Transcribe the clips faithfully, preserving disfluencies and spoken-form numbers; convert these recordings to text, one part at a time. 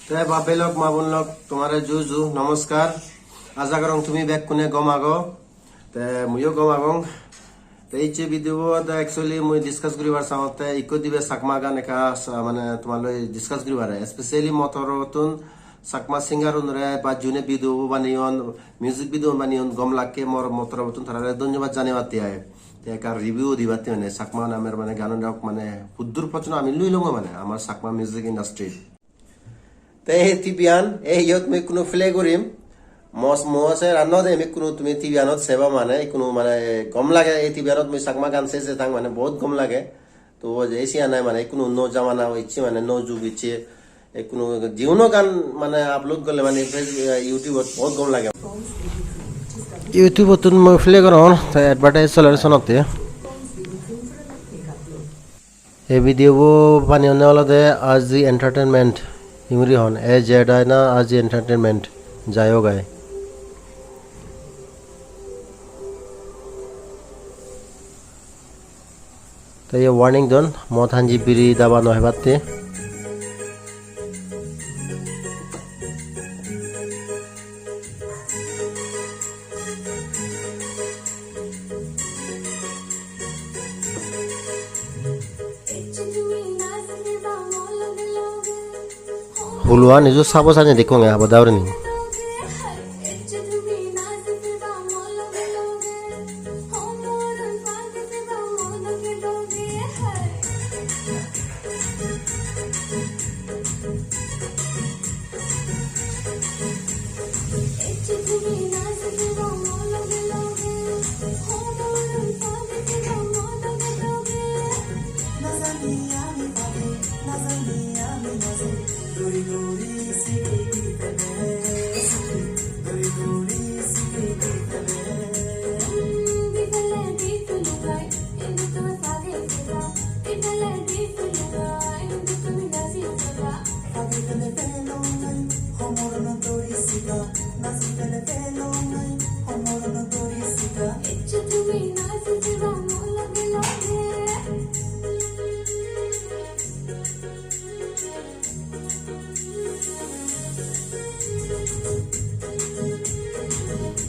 Te bap-bei lok, ma-bon lok, tomare ju ju, namaskar. Aja gorong tumi bekkune gom ago. Te muiyo gom agong. Te icche video bo te actually mui discuss guribar sangotte ikko dibe Chakma gan ekka sa-, mane tomar loi discuss guribar. Especially mo torobottun Chakma singer unore ba june video bo baneyon, music video baneyon, gom lakke mor, mo torobottun tarare dhonnobad janebatte ai. Te ekka review dibatte mane Chakma namer mane ganun rok mane huddur pocchono ami lui longo mane amar Chakma music industry. Te ei T V an, ei iyot mui ikkunu play gurim. Mos, mo se ranno de ikkunu tumi T V anot seba mane, ikkunu mane gom lage ei T V anot mui Chakma gan se se thang mane bahut gom lage. To o je siyan ai mane ikkunu no jamana icche mane no jug icche. Ikkunu jiuno gan mane upload gorle mane Facebook, YouTube ot bahut gom lage. YouTube ottun mui play gorong, te advertise soler sonotte. Ei video bo baneyonne olode R G Entertainment, inguri hon, A Z I na R G Entertainment, jai hok ai. Te ye warning don, mod hanji biri daba no hebatte. Huluan ijo sabo sanye dekkong e abo daureni.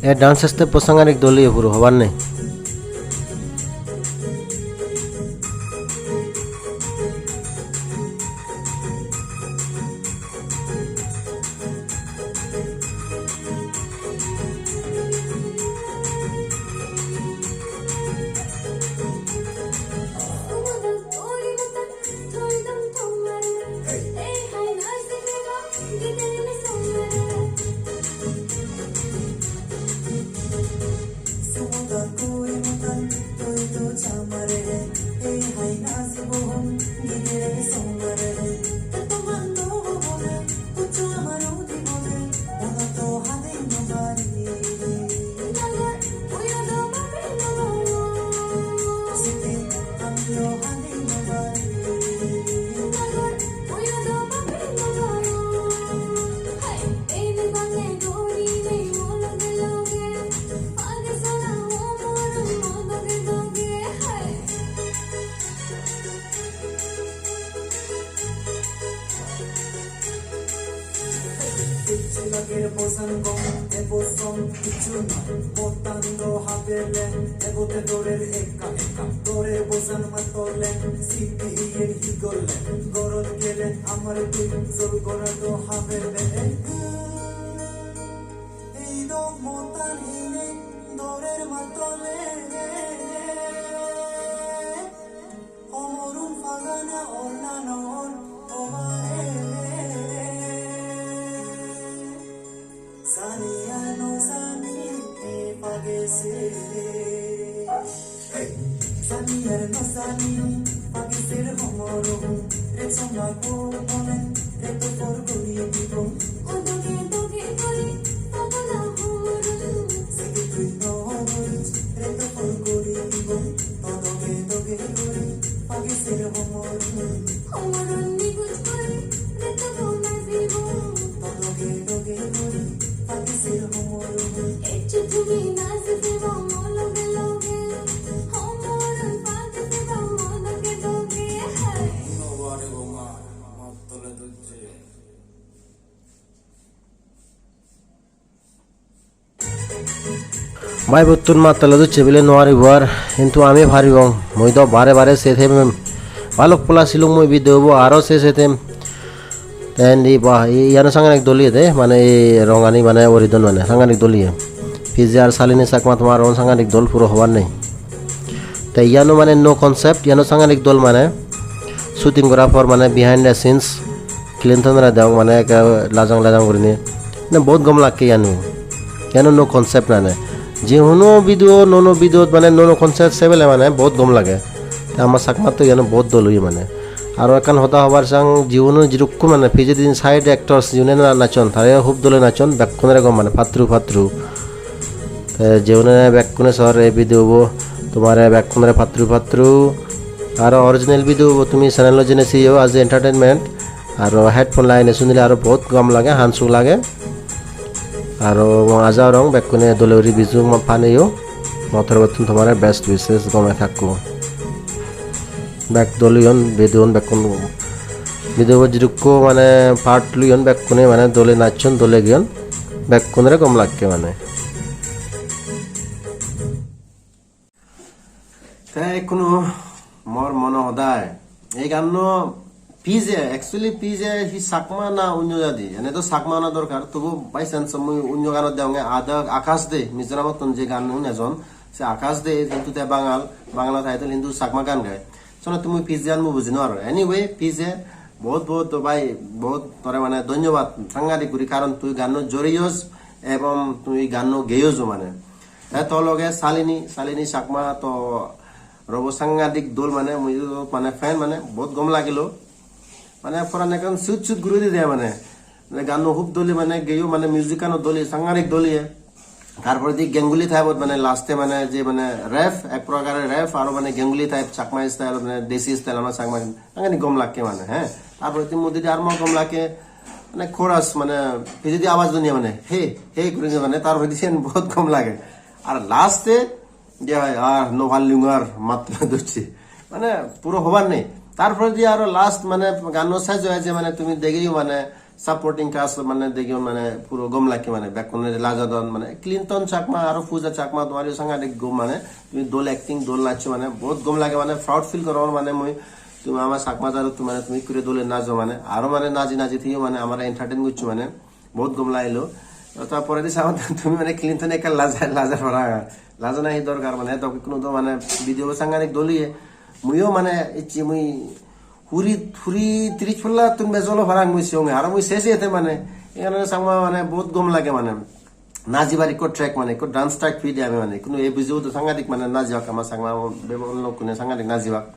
E dance step bo sangadik dol oye puro, hobar nei. Picche lager bojan gom, ebo song kichu noi. Motan do habele, ebo te dorer ekka ekka. Dore bojan matole, siti iyen hi golle. Gorot gele amare tui, jol gora do habele. Ei dok motan hine, dorer matole. Homorun pagana orna nor tomare. Jani ar no jani ke pagese. Hey! Jani ar no jani pageser homorun. Re chonga ko mone re to por gori dibo. O doge doge gori pagana homorun. Sigi tui no gori re to por gori dibo. To doge doge gori pageser homorun. Homorun niguj gori re to goma dibo. To doge doge gori pageser homorun. Ecche tumi naji dibo mo loge loge. Homorun pagesibo mo doge doge. Hey. No bare goma, mattole dujje. Baibottun mattole docche bile no paribo ar, hintu ami paribong. Mui do bare bare se them, balok pola silung mui video bo aro se se them. Te indi ba, i-, iyano sangadik dol oye de, mane ei rongani mane uri don mane sangadik dol oye. P J ar Salini Chakma tomar on sangadik dol, puro hobar nei. Te iyano mane no concept, iyano sangadik dol mane shooting gora por mane behind the scenes Clinton re degong mane ekke lajang lajang gurinei. Mane bahut gom lakke iyano. Iyano no concept mane. Je hono video, no no video mane no no concept sebele mane bahut gom lage. Te ama Chakma to iyano bahut dol oye mane. Aro ekkan hoda hobar sang, jiuno jidukko mane pijedi side actors jiune na-, nachon, tare hub dole nachon, bekkunore gom mane patturu patturu. Te jiune bekkune sor ei video bo, tomare bekkunore patturu patturu. Aro original video bo tumi channel-ot jeinei seyo, Aji Entertainment. Aro headphone lagenei sunile aro bahut gom lage, hansuk lage. Aro mui aja gorong bekkune dole guri biju ma-, paneyo. Mo torobottun tomare best wishes, gome thakko. Bek dol oyon, video-un bekkun, video bo jidukko mane part loyon bekkune mane dole nachon, dole geyon, bekkunore gom lakke mane. Te ikkunu mor mono hodai, ei ganno P J, actually P J hi Chakma na onyo jadi? Ene to Chakma ona dorkar, tobu by chance mui onyo ganot degonge, Adak Akash De, Mizoramottun je gan hun ejon, se Akash De, hintu te Bangal, Bangla title, hintu Chakma gan gai. Senotte mui P J an mui buji no parong. Anyway, P J, bahut bahut to bhai, bahut tore mane dhonyobad, sangadik guri, karon tui ganno joriyos, ebong tui ganno geyos mane. Te to loge Salini, Salini Chakma to robo sangadik dol mane, mui to mane fan mane, bahut gom lagilo. Mane poran ekkan sut sut guri di de mane. Mane ganno hub dole mane, geyo mane, music ano dole, sangadik dole. Tar poredi Ganguly type ot mane last e mane je mane rap, ek prokare rap, aro mane Ganguly type Chakma style, mane Desi style, ama Chakma, sangadik gom lakke mane, he. Tar poredi modedi aro gom lakke, mane chorus mane, pijedi abaj duniya mane, he, he guri mane, tar poredi siyen bahut gom lage. Ar last e je oi, ar no pallung ar, matto docche. Mane puro hobar nei. Tar poredi aro last mane ganno sej oi je mane tumi degeyo mane supporting cast mane degeyo mane puro gom lakke mane bekkune lajadon mane Clinton Chakma aro Pooja Chakma tomare sangadik gom mane tumi dol acting dol nachcho mane bahut gom lage mane proud feel gorong mane mui tumi ama Chakma jadot mane tumi puro dole najo mane aro mane naji naji thiyo mane amare entertain goccho mane. Bahut gom lagilo. Ta poredi sagot tumi mane Clinton ekka laja, laja para. Laja nahi dorkar mane, to ikkunu to mane video bo sangadik dol oye. Muiyo mane icche mui huri, huri tris polla tun bej olo parang mui siyonge. Aro mui sese ete mane, ekhane Chakma mane bahut gom lage mane. Najibar ikko track mane, ikko dance track pide ami mane. Ikkunu ei video to sangadik mane najibak ama Chakma bebon lokkune sangadik najibak.